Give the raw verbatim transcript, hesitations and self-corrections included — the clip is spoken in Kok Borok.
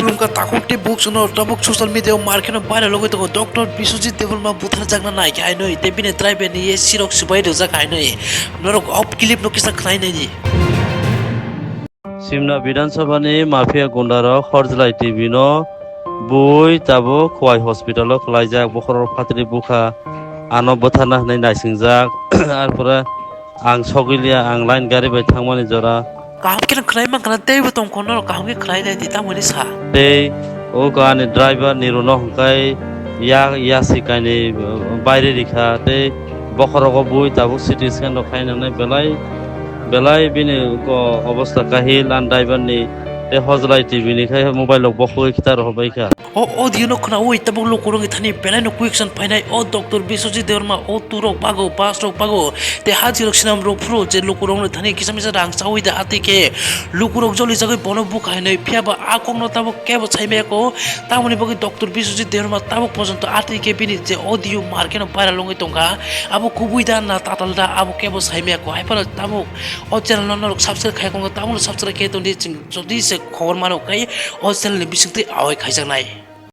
Wngkha takhuk tei bukchukno tabuk social media o mar kheno viral wngwi tongo, Doctor Biswajit Debbarma butharjakna nai khe hainwi tei bini driver ni A C rok swbai rwjak hainwi. Norok o clip no kisa khwnai naidi. Simna Bidhan Sabha ni mafia gunda rok Horjlai T V no bui tabuk Khowai hospital o kwlaijak, bokhorok phatri bukha, ano bwtharna hwnwi naisingjak. Arpore ang sogwi liya, ang line gari bai thangmani jora. Kaham khe khwnai mankha na, teibo tongkha norok kaham khe khwnai naidi tamoni sa. Tei o ani driver ni rwno hwnkhe ya, yasi kainwi baire rikha tei bokhorogo bui tabuk C T scan rok khainani belai, belai bini ko obostha kahil, an driver ni tei Horjlai T V ni khai mobile rok bokhogwi khitar rok baikha. O audio no khwnawi tabuk lukurokni thani belai no question phainai, o Doctor Biswajit Debbarma o turok bago, bus rok bago, tei hajirok swnam rok phuru je lukurokni thani kisa misa rang chawi da atwi khe lukurok joli jagwi bono bukha hinwi, phiya ba a kokno tabuk kebo saimaya ko, tamoni bagwi Doctor Biswajit Debbarma tabuk porjonto atwi khe bini je audio mar kheno viral wngwi tongkha, abo kubui da na tatal da abo kebo saimaya ko, hai phano tabuk o channel no norok subscribe khai kongkha, tabukno subscribe khe tongdi, chwng jodi se khobor mano khe o channel ni bisingtwi awai khaijaknai.